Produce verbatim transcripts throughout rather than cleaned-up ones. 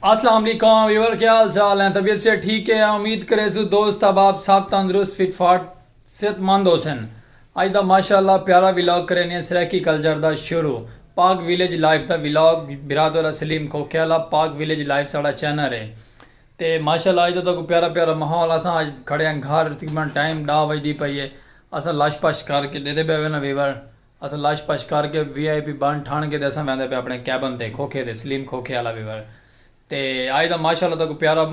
السلام علیکم ویور، کیا حال چال ہیں؟ طبیعت سے ٹھیک ہے؟ امید کرے سو دوست احباب سب تندرست، فٹ فاٹ، صحت مند ہو سن۔ اج دا ماشاءاللہ پیارا ولاگ کرے نے سرائیکی کلچر دا شروع۔ پاک ویلیج لائف دا ولاگ، برادر سلیم کھوکھے والا پاک ویلیج لائف ساڑا چینل ہے۔ تے ماشاءاللہ اج دا تاکو پیارا پیارا ماحول، اساں اج کھڑے ہیں گھر، تقریباً ٹائم ڈاہ وجدی پئی ہے۔ اساں لش پش کر کے ڈیدے پے وینا ویور، اساں لش پش کر کے وی آئی پی بن ٹھان کے تے اساں ویندے پے اپنے کیبن تے، کھوکھے تے، سلیم کھوکھے والا ویور۔ تے اج دا ماشاءاللہ تاکو پیارا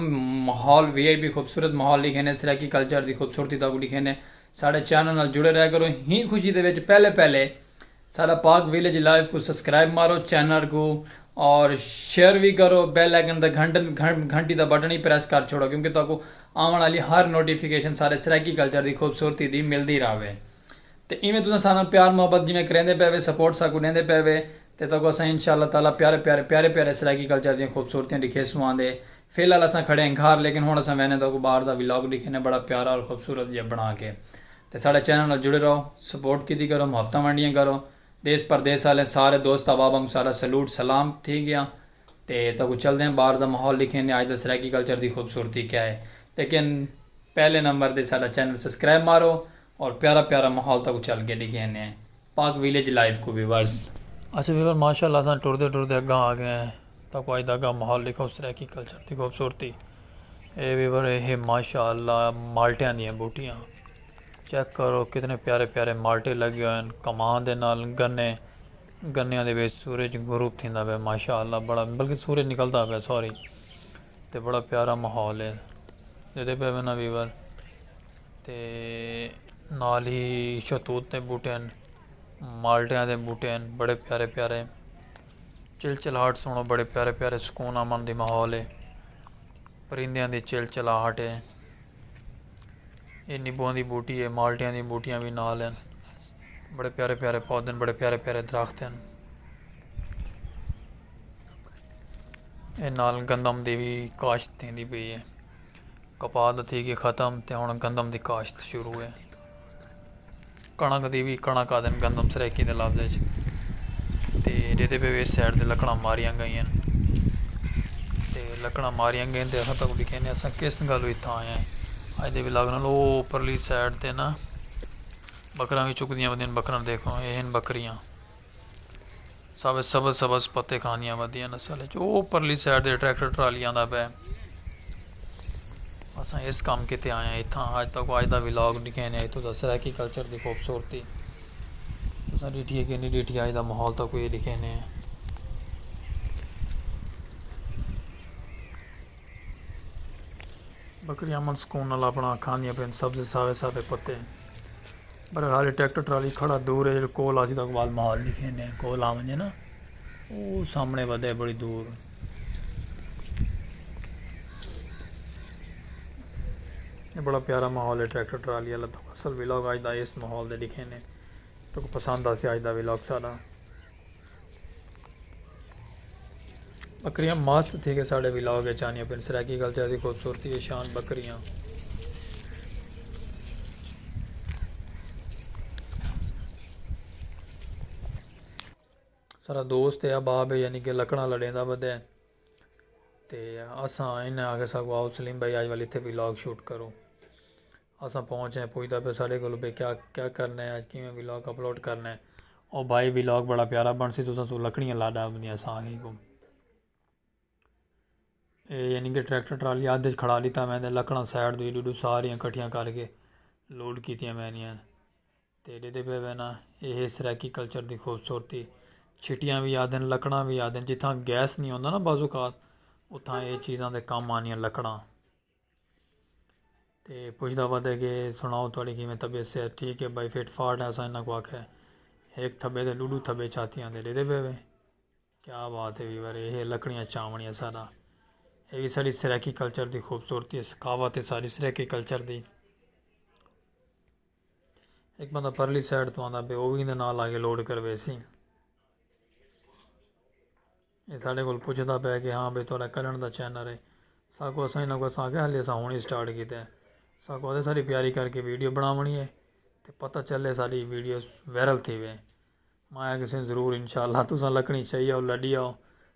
ماحول، وی آئی پی خوبصورت ماحول ڈکھینے، سرائیکی کلچر دی خوبصورتی تاکو ڈکھینے۔ ساڑے چینل نال جڑے رہیا کرو۔ ہی خوشی دے وچ پہلے پہلے ساڑا پاک ویلیج لائف کو سبسکرائب مارو چینل کو، اور شیئر بھی کرو، بیل آئیکن دا گھنٹن گھن- گھنٹی دا بٹن ہی پریس کر چھوڑو، کیونکہ تاکو آون والی ہر نوٹیفیکیشن سارے سرائیکی کلچر دی خوبصورتی دی ملدی راہوے۔ تے ایویں تساں ساݙے نال پیار محبت جیویں کریندے پئے وے، سپورٹ ساکوں ݙیندے پئے وے، تے تہاکوں اساں انشاءاللہ تعالی پیارے پیارے، پیارے پیارے سرائیکی کلچر دیاں خوبصورتیاں ݙکھیسوں آندے۔ فی الحال اساں کھڑے ہیں گھر، لیکن ہݨ اساں ویندے تہاکوں ٻاہر دا ولاگ ݙکھیندے، بڑا پیارا اور خوبصورت جیہا بݨا کے۔ تے ساݙے چینل نال جڑے رہو، سپورٹ کیتی کرو، محبتاں ونڈیاں کرو۔ دیس پردیس والے سارے دوست احباباں کوں ساݙا سلوٹ سلام تھی ڳیا۔ تے تہاکوں چلدے ہیں ٻاہر دا ماحول ݙکھیندے، اڄ دا سرائیکی کلچر دی خوبصورتی کیا ہے۔ لیکن پہلے نمبر تے ساݙا چینل سبسکرائب مارو اور پیارا پیارا ماحول تہاکوں چل کے ݙکھیندے ہیں پاک ویلیج لائف کوں ویورز۔ اچھا ویور، ماشاءاللہ اساں ٹردے ٹردے اڳاں آ ڳئے ہیں۔ تہاکوں اڄ دا اڳاں ماحول ݙکھاؤ، سرائیکی کلچر دی خوبصورتی۔ اے ویور، اے ہے ماشاءاللہ مالٹیاں دیاں بوٹیاں۔ چیک کرو کتنے پیارے پیارے مالٹے لڳے ہوئے ہیں۔ کمان دے نال گنے، گنیاں دے وچ سورج غروب تھیندا پئے ماشاءاللہ، بڑا، بلکہ سورج نکلدا پئے، سوری۔ تے بڑا پیارا ماحول ہے۔ ݙیہدے پئے وینا ویور۔ تے نال ہی شہتوت دے بوٹے ہن، مالٹیاں دے بوٹے ہن، بڑے پیارے پیارے۔ چلچلاہٹ سُݨو، بڑے پیارے پیارے، سکون امن دی ماحول ہے۔ پرندیاں دی چلچلاہٹ ہے۔ اے نیبواں دی بوٹی ہے، مالٹیاں دی بوٹیاں وی نال ہن۔ بڑے پیارے پیارے پودے ہن، بڑے پیارے پیارے درخت ہن۔ اے نال گندم دی وی کاشت تھیندی پئی ہے۔ کپاہ تاں تھی ڳئی ختم تے ہݨ گندم دی کاشت شروع ہے۔ کݨک دی وی، کݨک آہدن گندم سرائیکی دے لفظ اچ۔ تے ݙیہدے پئے وے اس سائیڈ تے لکڑاں ماریاں ڳئیاں ہن۔ تے لکڑاں ماریاں ڳئیاں تے اساں تہاکوں ݙکھیندے اساں کس ڳالھوں اتھاں آئے ہیں۔ اڄ دے ولاگ نال او اپرلی سائیڈ تے نا بکراں وی چڳدیاں ویندیاں ہن، بکراں ݙیکھو، اے ہن بکریاں۔ سبز سبز سبز پتے کھاندیاں ودیاں نسل اچ۔ او پرلی سائیڈ تے ٹریکٹر ٹرالی آندا پئے۔ اساں اس کم کیتے آئے ہیں اتھاں۔ اڄ تہاکوں اڄ دا ولاگ ݙکھیندے ہیں، اتھوں دا سرائیکی کلچر دی خوبصورتی۔ تساں ݙٹھی ہے کہ نہیں ݙٹھی، اڄ دا ماحول تہاکوں اے ݙکھیندے ہیں۔ بکریاں امن سکون نال اپݨا کھاندیاں پئین سبزے ساوے ساوے پتے۔ بہرحال اے ٹریکٹر ٹرالی کھڑا دور ہے، جیڑھے کول آسی تہاکوں ول ماحول ݙکھیندے ہیں، کول آ ونڄے نا، او سامݨے ودے بڑی دور۔ اے بڑا پیارا ماحول ہے ٹریکٹر ٹرالی والا۔ تہاکوں اصل ولاگ اڄ دا اس ماحول دے ݙکھیندے ہیں۔ تہاکوں پسند آسی اڄ دا ولاگ ساݙا۔ بکریاں مست تھی ڳئے ساݙے ولاگ اچ آنیاں پئین۔ سرائیکی کلچر دی خوبصورتی ہے شان بکریاں۔ سارا دوست ہے، احباب ہے، یعنی کہ لکڑاں لڑیندا ودے۔ تے اساں انہیں آکھیا ساکوں آؤ سلیم بھائی اڄ ول اتھے ولاگ شوٹ کرو۔ اساں پہنچ ہیں، پچھدا پئے ساݙے کولوں بھئی کیا، کیا کرنا ہے، اڄ کیویں ولاگ اپلوڈ کرنا ہے۔ او بھائی ولاگ بڑا پیارا بݨسی، تساں سوں لکڑیاں لا ݙا ٻدیاں اساں آکھی کوں۔ اے یعنی کہ ٹریکٹر ٹرالی ادھ اچ کھڑا ݙتا ویندے، لکڑاں سائیڈ دی ݙو ݙو ساریاں کٹھیاں کر کے لوڈ کیتیاں ویندیاں۔ تے ݙیہدے پئے وینا، اے ہے سرائیکی کلچر دی خوبصورتی۔ چھٹیاں وی آہدن، لکڑاں وی آہدن، جتھاں گیس نہیں ہوندا نا بعض اوقات، اتھاں اے چیزاں دے کم آنیاں لکڑاں۔ تے پچھدا ودے کہ سݨاؤ تہاݙی کیویں طبیعت صحت ٹھیک ہے بھائی، فٹ فاٹ ہے؟ اساں انہاں کوں آکھیا ہک تھبے تے ݙو ݙو تھبے چاتیاں تے ݙیہدے پئے وے۔ کیا بات ہے ویور، اے ہے لکڑیاں چاوݨیاں سارا۔ اے وی ساݙی سرائیکی کلچر دی خوبصورتی ہے، ثقافت ہے ساݙی سرائیکی کلچر دی۔ ہک بندہ پرلی سائیڈ توں آندا پئے، او وی ایندے نال آ کے لوڈ کرویسی۔ اے ساݙے کول پچھدا پئے کہ ہاں بھئی تہاݙا کݙݨ دا چینل ہے۔ ساکوں، اساں انہاں کوں اساں آکھیا ہلے اساں ہݨ ہی سٹارٹ کیتا ہے۔ ساکوں آہدے ساری پیاری کر کے ویڈیو بݨاوݨی ہے تے پتہ چلے ساݙی ویڈیو وائرل تھیوے۔ میں آکھیا کہ سئیں ضرور انشاءاللہ، تساں لکڑی چائی آؤ، لݙی آؤ،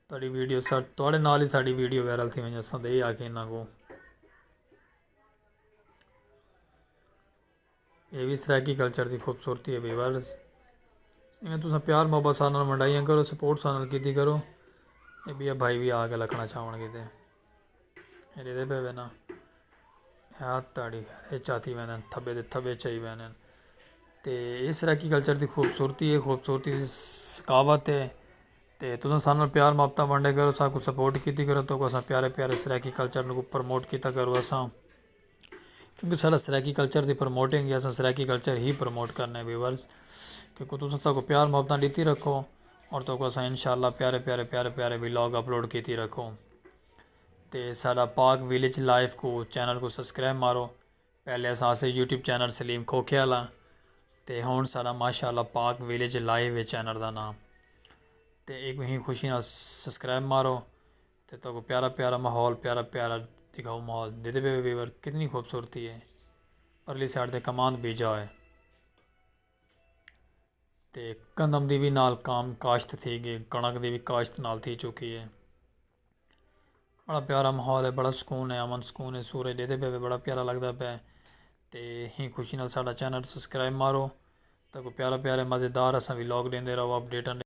تہاݙی ویڈیو سا تہاݙے نال ہی ساݙی ویڈیو وائرل تھی ونڄے، اساں تے اے آکھیں انہاں کوں۔ اے وی سرائیکی کلچر دی خوبصورتی ہے ویورز۔ ایویں تساں پیار محبت ساݙے نال ونڈائیاں کرو، سپورٹ ساݙے نال کیتی کرو۔ اے ٻیا بھائی وی آ کے لکھݨا چاہوݨ کیتے۔ اے ݙیہدے پئے وے نا۔ ہتھ تاڑی خیر اے چاتی ویندن، تھبے دے تھبے چائی ویندن۔ تے اے سرائیکی کلچر دی خوبصورتی ہے، خوبصورتی دی سکاوت ہے۔ تے تساں ساݙے نال پیار محبتاں ونڈے کرو، ساکوں سپورٹ کیتی کرو، تہاکوں اساں پیارے پیارے سرائیکی کلچر نوں پروموٹ کیتا کرو اساں۔ کیونکہ ساݙا سرائیکی کلچر دی پروموٹنگ ہے، اساں سرائیکی کلچر ہی پروموٹ کرنا ہے ویورز۔ کیونکہ تساں ساکوں پیار محبتاں ݙتی رکھو اور تہاکوں اساں انشاءاللہ پیارے پیارے پیارے پیارے ولاگ اپلوڈ کیتی رکھوں۔ تے ساݙا پاک ویلیج لائف کوں چینل کوں سبسکرائب مارو۔ پہلے اساں اسے یوٹیوب چینل سلیم کھوکھے آلا تے ہݨ ساݙا ماشاءاللہ پاک ویلیج لائف ہے چینل دا ناں۔ تے ایک ہی خوشی نال سبسکرائب مارو۔ تے تہاکوں پیارا پیارا ماحول، پیارا پیارا ݙکھاؤ ماحول ݙیہدے پئے ویور، کتنی خوبصورتی ہے۔ پرلی سائیڈ تے کماند بیجا ہے۔ تے گندم دی وی نال کام کاشت تھی ڳئی، کݨک دی وی کاشت نال تھی چکی ہے۔ بڑا پیارا ماحول ہے، بڑا سکون ہے، امن سکون ہے، سورج ݙیہدے پئے وے، بڑا پیارا لڳدا پئے۔ تے ہیں خوشی نال ساݙا چینل سبسکرائب مارو، تہاکوں پیارا پیارے مزیدار اساں ولاگ ݙیندے رہو، اپڈیٹاں